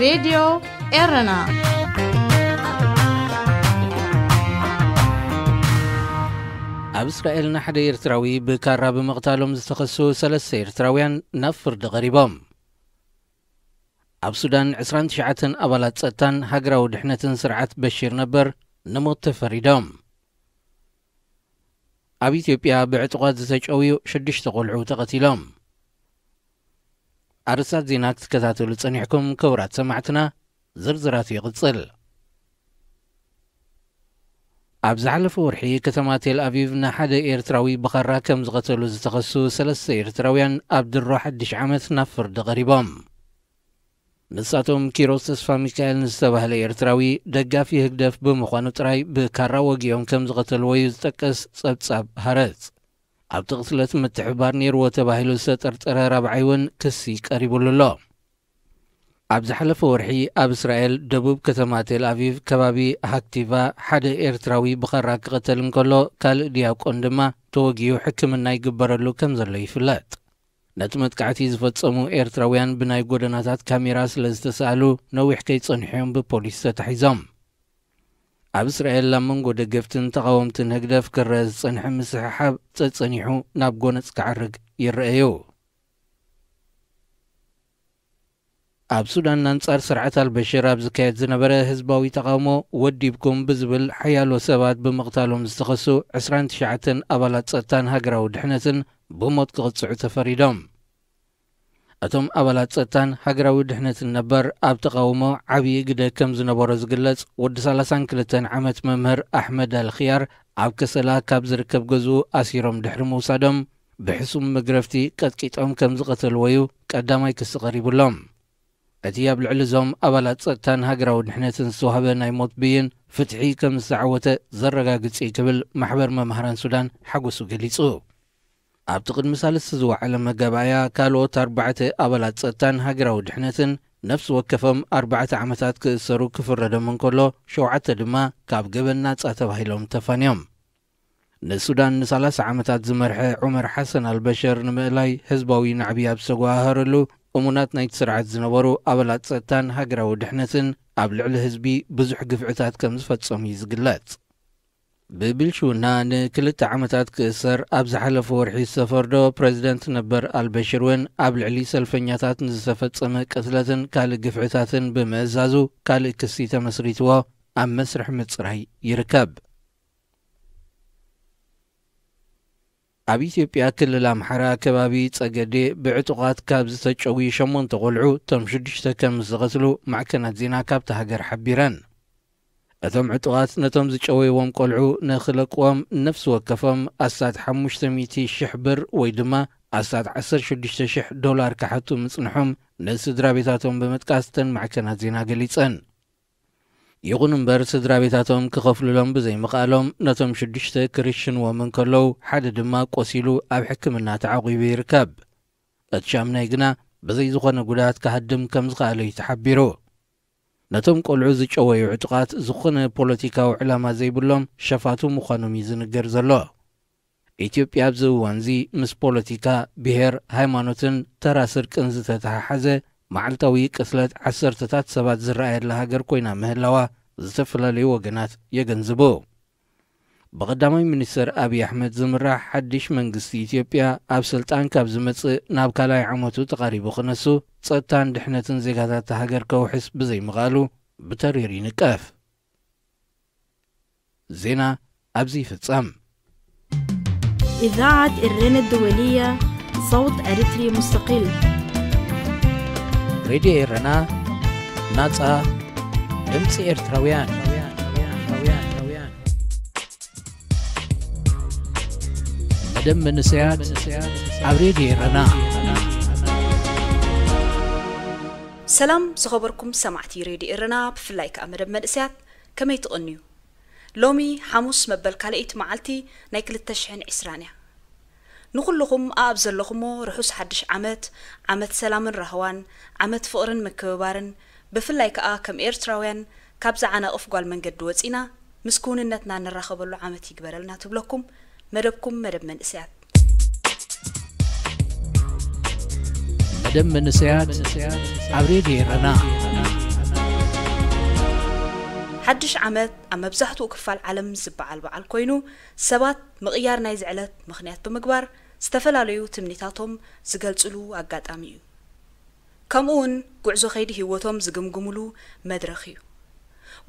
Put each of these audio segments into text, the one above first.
ሬድዮ ኤረና። ኣብ እስራኤል ንሓደ ኤርትራዊ ብካራ ብምቕታሎም ዝተኸሱ ሰለስተ ኤርትራውያን ናብ ፍርዲ ቀሪቦም። ኣብ ሱዳን ዕስራን ትሽዓተን ኣባላት ጸጥታን ሃገራዊ ድሕነትን ስርዓት በሺር ነበር ንሞት ተፈሪዶም። ኣብ ኢትዮጵያ ብዕጡቓት ዝተጨውዩ ሽዱሽተ ቆልዑ ተቐቲሎም። ኣርእስታት ዜና ክትከታተሉ ጸኒሕኩም ክቡራት ሰማዕትና፣ ዝርዝራቱ ይቕጽል። ኣብ ዝሓለፈ ወርሒ ከተማ ቴል ኣቪቭ ንሓደ ኤርትራዊ ብኻራ ከም ዝቐተሉ ዝተኸሱ ሰለስተ ኤርትራውያን ኣብ ድሮ ሓድሽ ዓመት ናብ ፍርዲ ቀሪቦም። ንሳቶም ኪሮስ ተስፋ ሚካኤል ንዝተባህለ ኤርትራዊ ደጋፊ ህግደፍ ብምዃኑ ጥራይ ብካራ ወጊኦም ከም ዝቐተልዎ እዩ ዝጠቅስ ጸብጻብ ሃረጽ። ኣብቲ ቅትለት ምትሕብባር ነይርዎ ተባሂሉ ዝተጠርጠረ ራብዓይ እውን ክሲ ቀሪቡሉ ኣሎ። ኣብ ዝሓለፈ ወርሒ ኣብ እስራኤል ደቡብ ከተማ ቴል ኣቪቭ ከባቢ ሃክቲቫ ሓደ ኤርትራዊ ብኻራ ክቐተል እንከሎ ካልእ ዲያቆን ድማ ተወጊኡ ሕክምና ይግበረሉ ከም ዘሎ ይፍለጥ። ነቲ መጥቃዕቲ ዝፈጸሙ ኤርትራውያን ብናይ ጎደናታት ካሜራ ስለ ዝተሳእሉ ነዊሕ ከይጸንሑ እዮም ብፖሊስ ተታሒዞም። ኣብ እስራኤል ኣብ መንጎ ደገፍትን ተቓወምትን ህግደፍ ክረአ ዝጸንሐ ምስሕሓብ ጸጸኒሑ ናብ ጎነጽ ክዓርግ ይረኣዩ። ኣብ ሱዳን ኣንጻር ስርዓት ኣልበሽር ኣብ ዝካየድ ዝነበረ ህዝባዊ ተቓውሞ ወዲብኩም ብዝብል ሓያሎ ሰባት ብምቕታሎም ዝተኸሱ ዕስራን ትሽዓተን ኣባላት ጸጥታን ሃገራዊ ድሕነትን ብሞት ክቕጽዑ ተፈሪዶም። እቶም ኣባላት ጸጥታን ሃገራዊ ድሕነትን ነበር ኣብ ተቓውሞ ዓብዪ ግደ ከም ዝነበሮ ዝግለጽ ወዲ ሰላሳን ክልተን ዓመት መምህር ኣሕመድ ኣልኽያር ኣብ ከሰላ ካብ ዝርከብ ገዝኡ ኣሲሮም ድሕሪ ምውሳዶም ብሕሱም መግረፍቲ ቀጥቂጦም ከም ዝቐተልዎ እዩ ቀዳማይ ክሲ ቀሪቡሎም። እቲ ኣብ ልዕሊ እዞም ኣባላት ጸጥታን ሃገራዊ ድሕነትን ዝተዋህበ ናይ ሞት ብይን ፍትሒ ከም ዝተዓወተ ዘረጋግጽ እዩ ክብል ማሕበር መማህራን ሱዳን ሓጎሱ ገሊጹ። ኣብቲ ቅድሚ ሳልስቲ ዝወዓለ መጋባእያ ካልኦት ኣርባዕተ ኣባላት ጸጥታን ሃገራዊ ድሕነትን ነፍሲ ወከፎም ኣርባዕተ ዓመታት ክእሰሩ ክፍረዶም እንከሎ ሸውዓተ ድማ ካብ ገበን ናጻ ተባሂሎም ተፋንዮም። ንሱዳን ንሰላሳ ዓመታት ዝመርሐ ዑመር ሓሰን ኣልበሽር ንምእላይ ህዝባዊ ናዕቢ ኣብ ዝተጓሃሃረሉ እሙናት ናይቲ ስርዓት ዝነበሩ ኣባላት ጸጥታን ሃገራዊ ድሕነትን ኣብ ልዕሊ ህዝቢ ብዙሕ ግፍዕታት ከም ዝፈጸሙ እዩ ዝግለጽ። ብብልሽውና ንክልተ ዓመታት ክእሰር ኣብ ዝሓለፈ ወርሒ ዝተፈርዶ ፕረዚደንት ነበር ኣልበሽር እውን ኣብ ልዕሊ ሰልፈኛታት ንዝተፈጸመ ቅትለትን ካልእ ግፍዕታትን ብምእዛዙ ካልእ ክሲ ተመስሪትዎ ኣብ መስርሕ ምጽራይ ይርከብ። ኣብ ኢትዮጵያ ክልል ኣምሓራ ከባቢ ጸገዴ ብዕጡቓት ካብ ዝተጨውዩ ሸሞንተ ቆልዑ እቶም ሽዱሽተ ከም ዝተቐትሉ ማዕከናት ዜና ካብታ ሃገር ሓቢረን። እቶም ዕጡቓት ነቶም ዝጨወይዎም ቆልዑ ንኽለቅዎም ነፍሲ ወከፎም ኣስታት ሓሙሽተ ሚእቲ ሽሕ ብር ወይ ድማ ኣስታት ዓሰርተ ሽዱሽተ ሽሕ ዶላር ክሓቱ ምጽንሖም ንስድራ ቤታቶም ብምጥቃስ እተን ማዕከናት ዜና ገሊጸን። ይኹን እምበር ስድራ ቤታቶም ክኸፍሉሎም ብዘይምኽኣሎም ነቶም ሽዱሽተ ክርሽንዎም እንከለዉ ሓደ ድማ ቆሲሉ ኣብ ሕክምና ተዓቑቡ ይርከብ። እቲ ሻምናይ ግና ብዘይ ዝኾነ ጉድኣት ክሃድም ከም ዝኸኣለ እዩ ተሓቢሩ። ነቶም ቆልዑ ዝጨወዩ ዕጡቓት ዝኾነ ፖለቲካዊ ዕላማ ዘይብሎም ሸፋቱ ምዃኖም እዩ ዝንገር ዘሎ። ኢትዮጵያ ኣብዚ እዋንዚ ምስ ፖለቲካ፣ ብሄር፣ ሃይማኖትን ተራ ስርቅን ዝተተሓሓዘ መዓልታዊ ቅትለት ዓሰርተታት ሰባት ዝረኣየላ ሃገር ኮይና ምህላዋ ዝተፈላለዩ ወገናት የገንዝቡ። ብቐዳማይ ሚኒስትር ኣብይ ኣሕመድ ዝምራሕ ሓድሽ መንግስቲ ኢትዮጵያ ኣብ ስልጣን ካብ ዝመጽእ ናብ ካልኣይ ዓመቱ ተቓሪቡ ክነሱ ጸጥታን ድሕነትን ዜጋታት እታ ሃገር ከውሕስ ብዘይምኽኣሉ ብተሪር ይንቀፍ። ዜና ኣብዚ ይፍጸም። إذاعة إرينا الدولية، صوت أريتري مستقل. ሬድዮ ኤረና፣ ናጻ ድምጺ ኤርትራውያን። መደብ መንእሰያት ኣብ ሬድዮ ኤረና። ሰላም ዝኸበርኩም ሰማዕቲ ሬድዮ ኤረና፣ ብፍላይ ከኣ መደብ መንእሰያት፣ ከመይ ትቕንዩ? ሎሚ ሓሙስ መበል ካልኣይቲ መዓልቲ ናይ ክልተ ሽሕን ዕስራን እያ። ንኹልኹም ኣኣብ ዘለኹሞ ርሑስ ሓድሽ ዓመት፣ ዓመት ሰላምን ራህዋን፣ ዓመት ፍቕርን ምክብባርን፣ ብፍላይ ከኣ ከም ኤርትራውያን ካብዛ ዓናቕፍ ጓል መንገዲ ወጺና ምስ ክውንነትና ንራኸበሉ ዓመት ይግበረልና ትብለኩም መደብኩም መደብ መንእሰያት። መደብ መንእሰያት ኣብ ሬድዮ ኤረና። ሓድሽ ዓመት ኣብ መብዛሕትኡ ክፋል ዓለም ዝበዓል በዓል ኮይኑ፣ ሰባት ምቕያር ናይዚ ዕለት ምኽንያት ብምግባር ዝተፈላለዩ ትምኒታቶም ዝገልጽሉ ኣጋጣሚ እዩ። ከምኡ እውን ጉዕዞ ከይዲ ህይወቶም ዝግምግምሉ መድረኽ እዩ።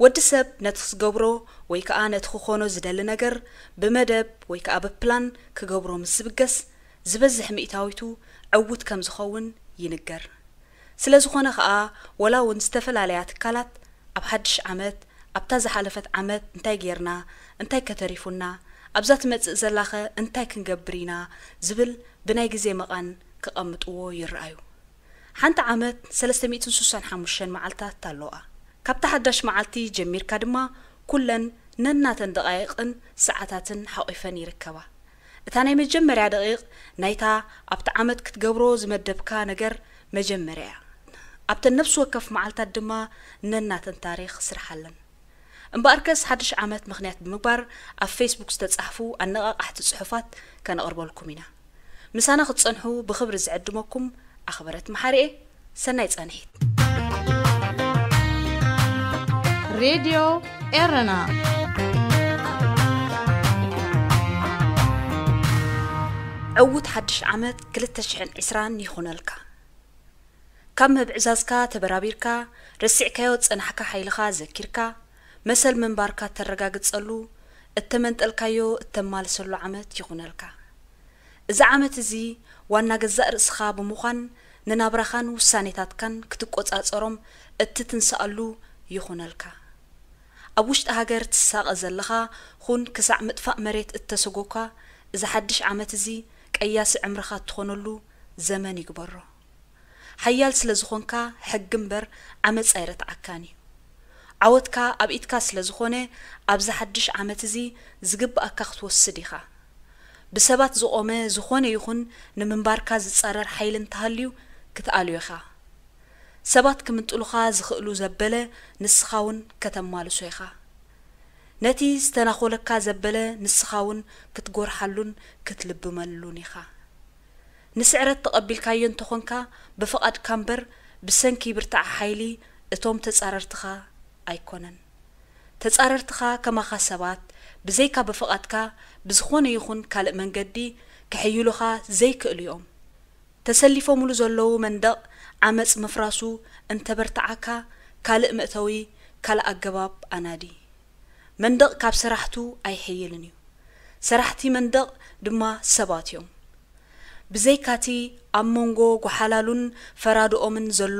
ወዲ ሰብ ነቲ ክዝገብሮ ወይ ከዓ ነቲ ክኾኖ ዝደሊ ነገር ብመደብ ወይ ከዓ ብፕላን ክገብሮ ምስ ዝብገስ፣ ዝበዝሕ ሚእታዊቱ ዕውት ከም ዝኸውን ይንገር። ስለ ዝኾነ ከዓ፣ ወላ እውን ዝተፈላለያ ትካላት ኣብ ሓድሽ ዓመት፣ ኣብታ ዝሓለፈት ዓመት እንታይ ጌርና፣ እንታይ ከተሪፉና፣ ኣብዛ ትመጽእ ዘላኸ እንታይ ክንገብር ኢና ዝብል ብናይ ግዜ መቓን ክቐምጥዎ ይረኣዩ። ሓንቲ ዓመት ሰለስተ ሚእትን ስሳን ሓሙሽተን መዓልታት ኣለዋ። ካብታ ሓዳሽ መዓልቲ ጀሚርካ ድማ ኩለን ነናተን ደቓይቕን ሰዓታትን ሓቒፈን ይርከባ። እታ ናይ መጀመርያ ደቒቕ ናይታ ኣብቲ ዓመት ክትገብሮ ዝመደብካ ነገር መጀመርያ እያ። ኣብተን ነፍሲ ወከፍ መዓልታት ድማ ነናተን ታሪኽ ስርሓለን። እምበኣርከስ ሓድሽ ዓመት ምኽንያት ብምግባር ኣብ ፌስቡክ ዝተጻሕፉ ኣነቓቓሕቲ ጽሑፋት ከነቕርበልኩም ኢና። ምሳና ክትጸንሑ ብኽብሪ ዝዕድመኩም ኣኽበረት መሓሪኤ። ሰናይ ጻንሒት። ሬድዮ ኤረና። ዕዉት ሓድሽ ዓመት ክልተ ሽሕን ዕስራን ይኹነልካ። ካብ ምብዕዛዝካ ተበራቢርካ፣ ረሲዕካዮ ዝጸናሕካ ሓይልኻ ዘኪርካ፣ መሰል ምንባርካ እተረጋግጸሉ፣ እተመንጠልካዮ እተማልሰሉ ዓመት ይኹነልካ። እዚ ዓመት እዚ ዋና ገዛእ ርእስኻ ብምዃን፣ ንናብራኻን ውሳኔታትካን ክትቆጻጸሮም እትትንስኣሉ ይኹነልካ። ኣብ ውሽጢ ሃገር ትሳቐ ዘለኻ ኹን ክሳዕ ምጥፋእ መሬት እተሰጎካ፣ እዚ ሓድሽ ዓመት እዚ ቀያሲ ዕምርኻ እትኾነሉ ዘመን ይግበሮ። ሓያል ስለ ዝኾንካ፣ ሕጊ እምበር ዓመጽ ኣይረትዓካን እዩ። ዓወትካ ኣብ ኢድካ ስለ ዝኾነ፣ ኣብዚ ሓድሽ ዓመት እዚ ዝግብኣካ ክትወስድ ኢኻ። ብሰባት ዝቖመ ዝኾነ ይኹን ንምንባርካ ዝጻረር ሓይሊ እንተሃልዩ፣ ክትኣልዮ ኢኻ። ሰባት ክምንጥሉኻ ዝኽእሉ ዘበለ፣ ንስኻ እውን ከተማልሶ ኢኻ። ነቲ ዝተናኾለካ ዘበለ፣ ንስኻ እውን ክትጎርሓሉን ክትልብመሉን ኢኻ። ንስዕረት ተቐቢልካዮ እንተኾንካ፣ ብፍቓድካ እምበር ብሰንኪ ብርታዐ ሓይሊ እቶም ተጻረርትኻ ኣይኮነን። ተጻረርትኻ ከማኻ ሰባት፣ ብዘይካ ብፍቓድካ፣ ብዝኾነ ይኹን ካልእ መንገዲ ክሕይሉኻ ዘይክእሉ እዮም። ተሰሊፎምሉ ዘለዉ መንደቕ ዓመጽ ምፍራሱ እንተበርትዓካ፣ ካልእ መእተዊ፣ ካልእ ኣገባብ ኣናዲ። መንደቕ ካብ ሰራሕቱ ኣይሕይልን እዩ። ሰራሕቲ መንደቕ ድማ ሰባት እዮም። ብዘይካቲ ኣብ መንጎ ጓሓላሉን ፈራድኦምን ዘሎ፣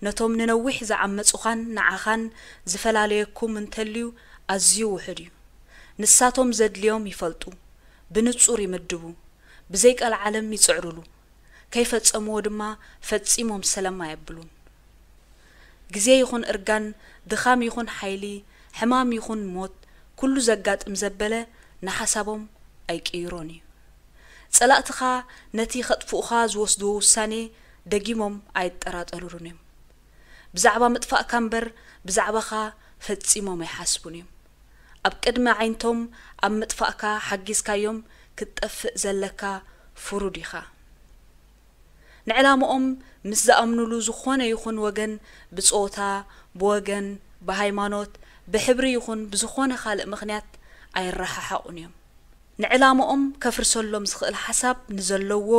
ነቶም ንነዊሕ ዝዓመጹኻን ንዓኻን ዝፈላለየኩም እንተልዩ ኣዝዩ ውሑድ እዩ። ንሳቶም ዘድልዮም ይፈልጡ፣ ብንጹር ይምድቡ፣ ብዘይቀልዓለም ይጽዕሩሉ። ከይፈጸምዎ ድማ ፈጺሞም ሰለም ኣየብሉን። ግዜ ይኹን እርጋን፣ ድኻም ይኹን ሓይሊ፣ ሕማም ይኹን ሞት፣ ኩሉ ዘጋጥም ዘበለ ንሓሳቦም ኣይቅይሮን እዩ። ጸላእትኻ ነቲ ከጥፍኡኻ ዝወስድዎ ውሳኔ ደጊሞም ኣይጠራጠሩን እዮም። ብዛዕባ ምጥፋእካ እምበር ብዛዕባኻ ፈጺሞም ኣይሓስቡን እዮም። ኣብ ቅድሚ ዓይንቶም ኣብ ምጥፋእካ ሓጊዝካዮም ክትጠፍእ ዘለካ ፍሩድ ኢኻ። ንዕላምኦም ምስ ዝኣምኑሉ ዝኾነ ይኹን ወገን ብጾታ፣ ብወገን፣ ብሃይማኖት፣ ብሕብሪ ይኹን ብዝኾነ ካልእ ምኽንያት ኣይረሓሓቑን እዮም። ንዕላምኦም ከፍርሰሎም ዝኽእል ሓሳብ ንዘለዎ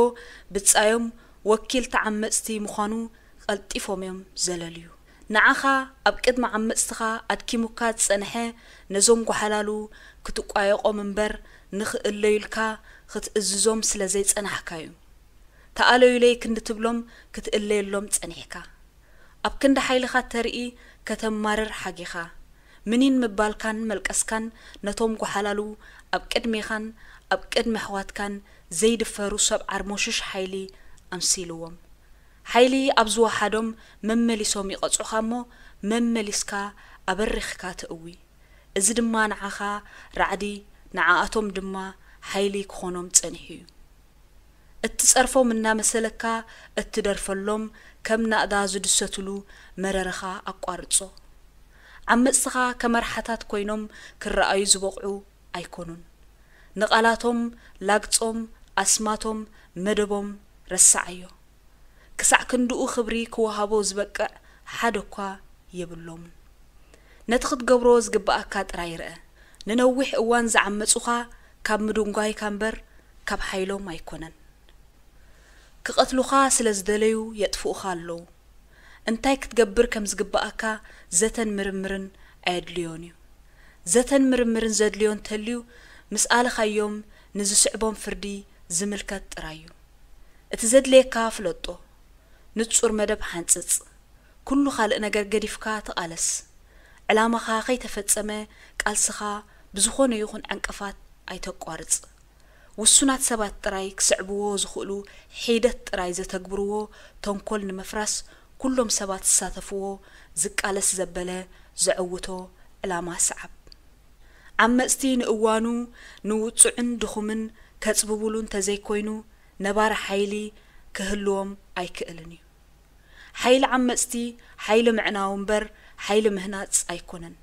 ብጻዮም ወኪል ተዓመጽቲ ምዃኑ ቀልጢፎም እዮም ዘለልዩ። ንዓኻ ኣብ ቅድሚ ዓመጽትኻ ኣድኪሙካ ዝጸንሐ ነዞም ጓሓላሉ ክትቋየቖም እምበር ንኽእለዩልካ ክትእዝዞም ስለ ዘይጸናሕካ እዩ። ተኣለዩለይ ክንዲ ትብሎም ክትእለየሎም ጸኒሕካ። ኣብ ክንዲ ሓይልኻ ተርኢ ከተማርር ሓጊኻ። ምኒን ምባልካን መልቀስካን ነቶም ጓሓላሉ ኣብ ቅድሜኻን ኣብ ቅድሚ ኣሕዋትካን ዘይድፈሩ ሰብ ዓርሞሽሽ ሓይሊ ኣምሲልዎም። ሓይሊ ኣብ ዝወሓዶም መመሊሶም ይቐጽዑኻ እሞ መመሊስካ ኣበሪኽካ ተእዊ። እዚ ድማ ንዓኻ ራዕዲ፣ ንዓኣቶም ድማ ሓይሊ ክኾኖም ጸኒሑ እዩ። እትጸርፎም እናመሰለካ እትደርፈሎም ከም ናእዳ ዝድሰትሉ መረረኻ ኣቋርጾ። ዓመጽትኻ ከመርሓታት ኮይኖም ክረኣዩ ዝበቕዑ ኣይኮኑን። ንቓላቶም፣ ላግጾም፣ ኣስማቶም፣ መደቦም ረስዓዮ። ክሳዕ ክንድኡ ክብሪ ክወሃቦ ዝበቅዕ ሓደ እኳ የብሎምን። ነቲ ክትገብሮ ዝግብኣካ ጥራይ ርአ። ንነዊሕ እዋን ዝዓመጹኻ ካብ ምድንጓይካ እምበር ካብ ሓይሎም ኣይኮነን። ክቐትሉኻ ስለ ዝደለዩ የጥፍኡኻ ኣለዉ። እንታይ ክትገብር ከም ዝግብኣካ ዘተን ምርምርን ኣየድልዮን እዩ። ዘተን ምርምርን ዘድልዮ እንተልዩ፣ ምስ ኣለኻዮም ንዝስዕቦም ፍርዲ ዝምልከት ጥራይ እዩ። እቲ ዘድልየካ ፍለጦ። ንጹር መደብ ሓንጽጽ። ኩሉ ካልእ ነገር ገዲፍካ ተቓለስ። ዕላማኻ ከይተፈጸመ ቃልስኻ ብዝኾነ ይኹን ዕንቅፋት ኣይተቋርጽ። ውሱናት ሰባት ጥራይ ክስዕብዎ ዝኽእሉ ሒደት ጥራይ ዘተግብርዎ ተንኮል ንምፍራስ ኩሎም ሰባት ዝሳተፍዎ ዝቃለስ ዘበለ ዘዕውቶ ዕላማ ሰዓብ። ዓመጽቲ ንእዋኑ ንውጹዕን ድኹምን ከጽብቡሉ እንተዘይኮይኑ ነባሪ ሓይሊ ክህልዎም ኣይክእልን እዩ። ሓይሊ ዓመጽቲ ሓይሊ ምዕናው እምበር ሓይሊ ምህናጽ ኣይኮነን።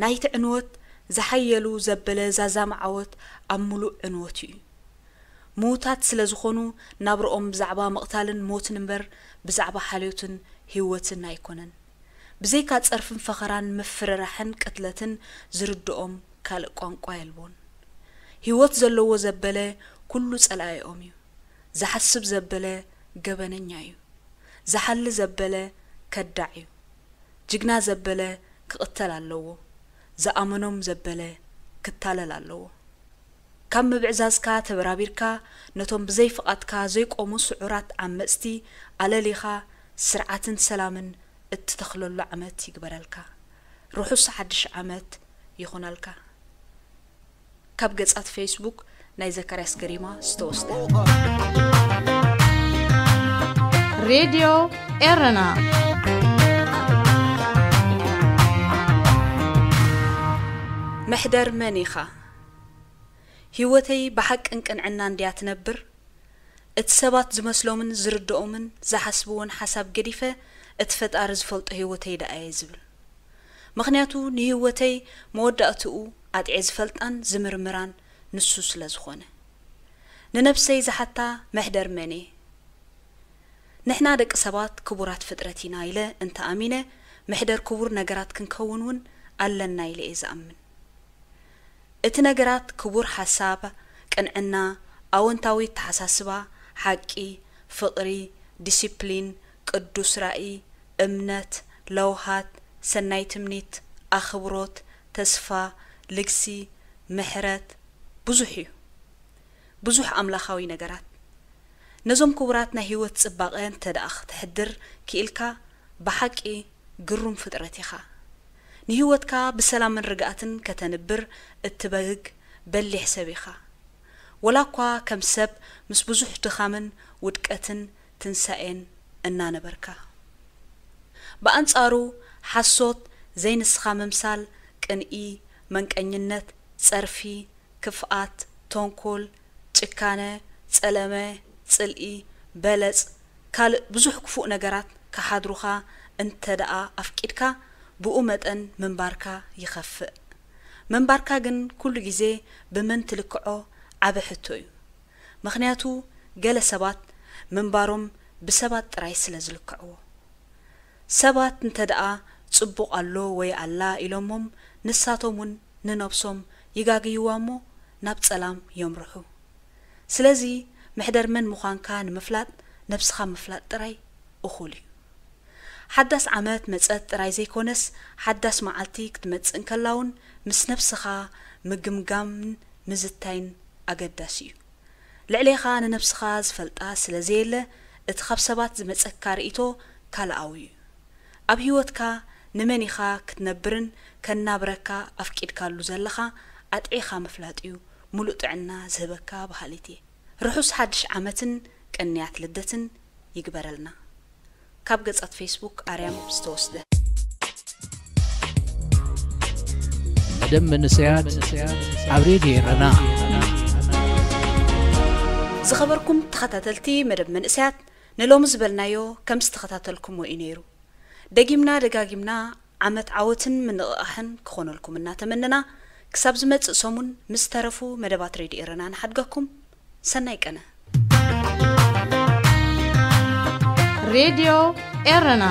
ናይቲ ዕንወት ዝሓየሉ ዘበለ ዛዛሚ ዓወት ኣብ ምሉእ ዕንወቱ እዩ። ምዉታት ስለ ዝኾኑ ናብርኦም ብዛዕባ ምቕታልን ሞትን እምበር ብዛዕባ ሓልዮትን ህይወትን ኣይኮነን። ብዘይካ ጸርፍን ፈኸራን ምፍርራሕን ቅትለትን ዝርድኦም ካልእ ቋንቋ የልቦን። ህይወት ዘለዎ ዘበለ ኩሉ ጸላኢኦም እዩ። ዝሓስብ ዘበለ ገበነኛ እዩ። ዝሓሊ ዘበለ ከዳዕ እዩ። ጅግና ዘበለ ክቕተል ኣለዎ። ዝኣመኖም ዘበለ ክታለል ኣለዎ። ካብ ምብዕዛዝካ ተበራቢርካ ነቶም ብዘይ ፍቓድካ ዘይቆሙ ስዑራት ዓመጽቲ ኣለሊኻ ስርዓትን ሰላምን እትተኽለሉ ዓመት ይግበረልካ። ርሑስ ሓድሽ ዓመት ይኹነልካ። ካብ ገጻት ፌስቡክ ናይ ዘካርያስ ገሪማ ዝተወስደ። ሬድዮ ኤረና። መሕደር መን ኢኻ? ህይወተይ ብሓቅን ቅንዕናን ድያ ትነብር? እቲ ሰባት ዝመስሎምን ዝርድኦምን ዝሓስብዎን ሓሳብ ገዲፈ፣ እቲ ፈጣሪ ዝፈልጦ ህይወተይ ደኣ እየ ዝብል። ምኽንያቱ ንህይወተይ መወዳእትኡ ኣጥዕየ ዝፈልጣን ዝምርምራን ንሱ ስለ ዝኾነ። ንነብሰይ ዝሓታ መሕደር መን እየ? ንሕና ደቂ ሰባት ክቡራት ፍጥረት ኢና ኢለ እንተ ኣሚነ፣ መሕደር ክቡር ነገራት ክንከውን እውን ኣለና ኢለ እየ ዝኣምን። እቲ ነገራት ክቡር ሓሳብ፣ ቅንዕና፣ ኣወንታዊ ኣተሓሳስባ፣ ሓቂ፣ ፍቕሪ፣ ዲሲፕሊን፣ ቅዱስ ራእይ፣ እምነት፣ ለውሃት፣ ሰናይ ትምኒት፣ ኣኽብሮት፣ ተስፋ፣ ልግሲ፣ ምሕረት፣ ብዙሕ እዩ። ብዙሕ ኣምላኻዊ ነገራት። ነዞም ክቡራት ናይ ህይወት ጽባቐ እንተ ደኣ ክተሕድር ክኢልካ፣ ብሓቂ ግሩም ፍጥረት ኢኻ። ንህይወትካ ብሰላምን ርግኣትን ከተንብር እትበህግ በሊሕ ሰብ ኢኻ። ወላ እኳ ከም ሰብ ምስ ብዙሕ ድኻምን ውድቀትን ትንሳኤን እናነበርካ። ብኣንጻሩ፣ ሓሶት፣ ዘይንስኻ ምምሳል፣ ቅንኢ፣ መንቀኝነት፣ ጸርፊ፣ ክፍኣት፣ ተንኮል፣ ጭካነ፣ ጸለመ፣ ጽልኢ፣ በለጽ፣ ካልእ ብዙሕ ክፉእ ነገራት ክሓድሩኻ እንተ ደኣ ኣፍቂድካ፣ ብኡ መጠን ምንባርካ ይኸፍእ። ምንባርካ ግን ኩሉ ግዜ ብመን ትልክዖ ዓቢ ሕቶ እዩ። ምኽንያቱ፣ ገለ ሰባት ምንባሮም ብሰባት ጥራይ ስለ ዝልክዕዎ። ሰባት እንተ ደኣ ጽቡቕ ኣሎ ወይ ኣላ ኢሎሞም፣ ንሳቶም እውን ንነብሶም ይጋግይዋ እሞ ናብ ጸላም የምርሑ። ስለዚ፣ መሕደር መን ምዃንካ ንምፍላጥ ነብስኻ ምፍላጥ ጥራይ እኹል እዩ። ሓዳስ ዓመት መጸት ጥራይ ዘይኮነስ፣ ሓዳስ መዓልቲ ክትመጽእ እንከላ እውን ምስ ነብስኻ ምግምጋምን ምዝታይን ኣገዳሲ እዩ። ልዕሌኻ ንነብስኻ ዝፈልጣ ስለ ዘየለ፣ እቲ ካብ ሰባት ዝመጸካ ርእይቶ ካልኣዊ እዩ። ኣብ ህይወትካ ንመን ኢኻ ክትነብርን ከናብረካ ኣፍቂድካሉ ዘለኻ ኣጥዒኻ ምፍላጥ እዩ ምሉእ ጥዕና ዝህበካ በሃሊት እየ። ርሑስ ሓድሽ ዓመትን ቅንያት ልደትን ይግበረልና። ካብ ገጻት ፌስቡክ ኣርያም ዝተወስደ። መደብ መንእሰያት ኣብ ሬድዮ ኤረና። ዝኸበርኩም ተኸታተልቲ መደብ መንእሰያት፣ ንሎሚ ዝበልናዮ ከም ዝተኸታተልኩሞ እዩ ነይሩ። ደጊምና ደጋጊምና ዓመት ዓወትን ምንቕቓሕን ክኾነልኩም እናተመነና፣ ክሳብ ዝመጽእ ሰሙን ምስ ተረፉ መደባት ሬድዮ ኤረና ንሓድገኩም። ሰናይ ቀነ። ሬድዮ ኤረና።